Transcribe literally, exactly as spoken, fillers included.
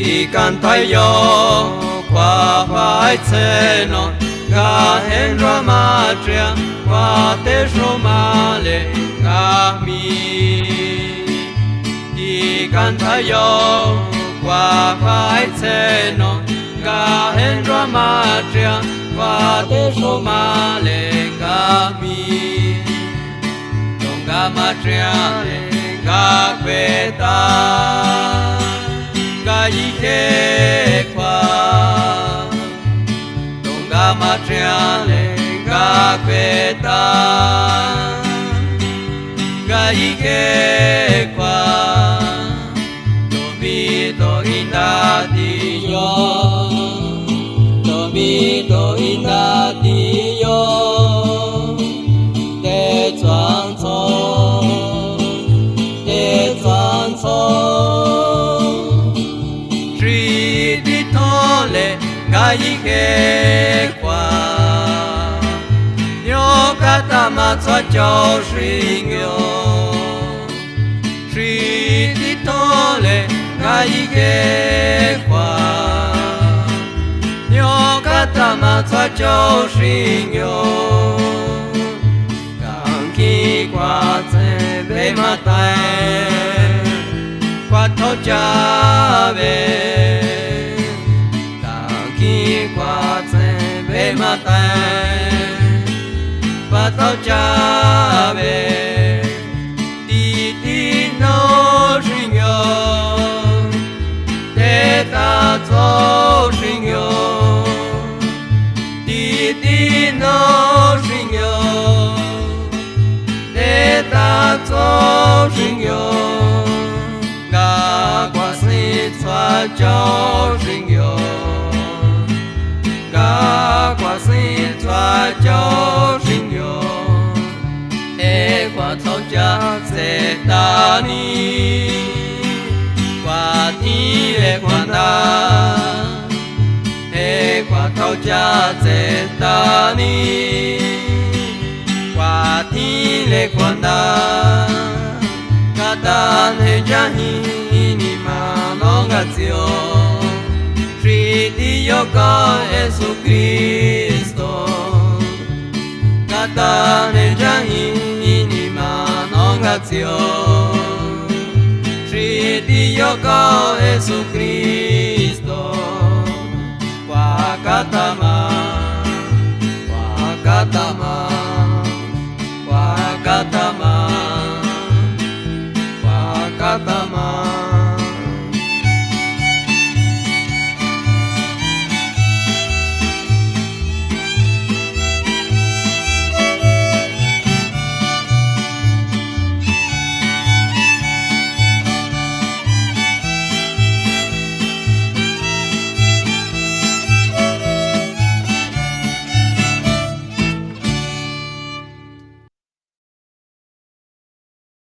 Tikantjaiyo k'ua fa'aitsje no, nga je nrua matria k'ua texo male nga jmi. Tikantjaiyo k'ua fa'aitsje no, nga je nrua matria k'ua texo male nga jmi. Tunga matria le nga kueta nga ije k'ua. Tunga matria le nga kueta nga ije k'ua. Tomi to inda tiyo, tomi to inda tiyo. Te tsuanzo, te tsuanzo. Xi ti tho le nga ije k'ua. Nio kata ma tsua chao xingyo. Xi ti tho le nga ije k'ua. Nio kata ma tsua chao xingyo. Kangki k'ua tse be matai. K'ua thao cha be. Kangki k'ua tse be matai. K'ua thao cha be. Ti ti no xingyo. Te ta tso xingyo. Ti ti no xingyo. Te ta tso xingyo. Nga k'ua si tsua chao xingyo. Nga k'ua si tsua chao xingyo. E k'ua thao cha tse ta ni. K'ua ti le k'ua nda. E k'ua thao cha tse ta ni. K'ua ti le k'ua nda. Kata ne ya hi ni ma no nga tsio. Xi ti yo k'o Jesucristo. Kata ne ya hi ni ma no nga tsio. Xi ti yo k'o Jesucristo.